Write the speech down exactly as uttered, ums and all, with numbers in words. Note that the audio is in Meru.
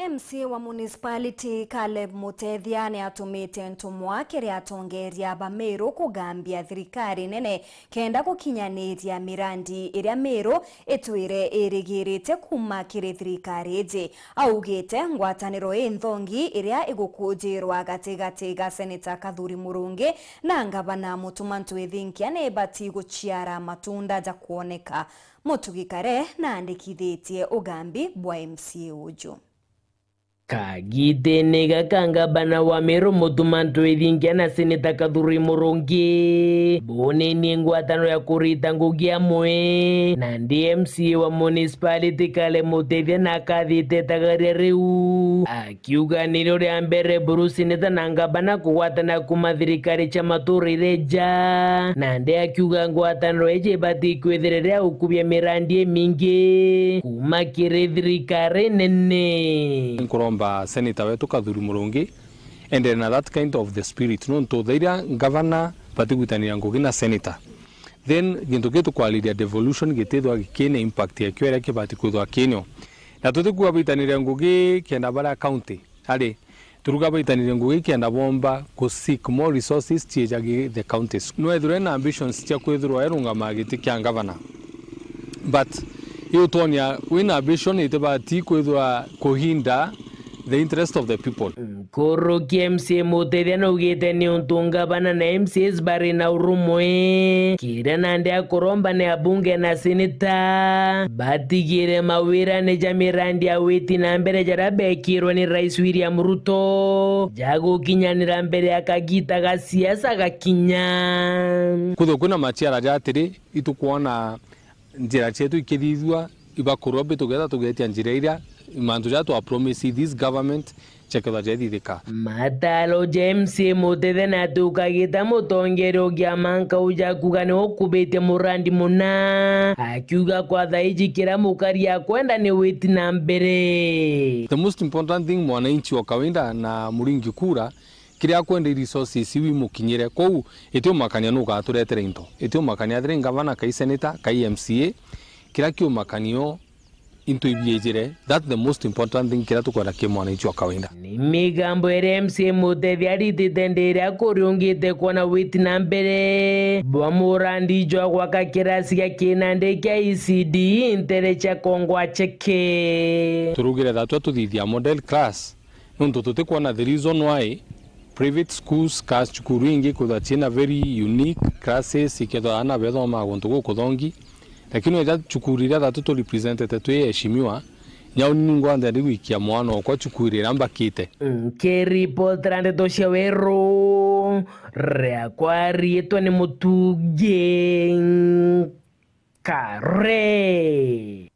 M C A wa municipality Caleb Mutethia ni atumite ntumwa kiri atongeria ba Meru kugambia thirikari nene kenda gukinyaniria mirandi iria Meru itwire irigirite kuuma kiri thirikari iji. Augite ngwataniro inthongi iria igukujirwa gatigati ga Seneta Kathuri Murungi na ngavana Mutuma Ntwithinkia ni ibati guciara matunda ja kwoneka. Mutugi Kare naandikithitie ugambi bwa M C A uju. Kagitene gaka ngabana wa Meru Mutuma Ntwithinkia na Seneta Kathuri Murungi bunenie ngwataniro ya kurita ngugi amwe, nandi M C A wa municipality Kale Mutethia na akathite itagaria riu, akiuga nirio ria mbere buru seneta na ngabana kugwatana kuma thirikari cia matura iria ija, nandi akiuga ngwataniro iji ibati kwithira ria ukubia mirandi imingi kuma kiri thirikari nene. Nkuromba seneta wetu Kathuri Murungi endere na that kind of the spirit, nontu thairia ngavana bati gwitaniria ngugi na seneta, then gintu kiu tukwariria devolution gitithwa gikina impact yakio iria kibati kwithwa kinio. Na tutikuga baitaniria ngugi kenda baria county ari, turuga baitaniria ngugi kenda bomba ku seek more resources ciejagi the counties. Nwethirwe na ambitions cia kwithirwa erungama giti kia ngavana, but iu twonia wina ambition itibati kwithirwa kuhinda the interest of the people. Nkuruki M C A Mutethia naugite niuntu ngavana na M C As bari na urumwe, kiria nandi akuromba ni abunge na seneta batigire mawirane ja mirandi ya witi na mbere jaria bekirwe ni Rais William Ruto ja gukinyanira mbere ya kagita ga siasa gakinya. Kwithirwa kwina maciara ja atiri, itukwona njira cietu ikithithua, ibakurwa bi tugetha tugetia njira iria mantu jaria twa promise this government jakethwa jethithika. Mataro ja M C A Mutethia na ati ukagita mutongeria ugia manka uja kuga ni ukubitie murandi muna, akiuga kwa thaiji kiria mukari akwenda ni witi na mbere. The most important thing mwananchi wa kawaida na muringi kura, kiria akwenda i resources iu imukinyire. Kwou itiumakania nu ugaturetera into, itiumakania athire ngavana kai seneta kai M C A, kiria kiumakanio into ibiejire. That's the most important thing kiria tukwenda ki mwananchi wa kawaida. Ni migambo iria M C A Mutethia aritite ndi iria kuriungite kwona witi na mbere bwa murandi jwa gwaka kirasi gia kinandi kia E C D ntere cia Kongwa Cheke. Turugire thatwa tuthithia model class, nontu tutikwona the reason why private schools ka cukuru ingi kwithwa ciina very unique classes, ikethwa aana bethomaa guntu gukuthongi, lakini eja cukuru iria thatu tu represented twi eheshimiwa, nyau ni ningwa ntheri gwikia mwana okwa cukuru iria mbakite. Nkiripotera ndeto cia Weru, riakwa riitwa ni Mutugi Kare.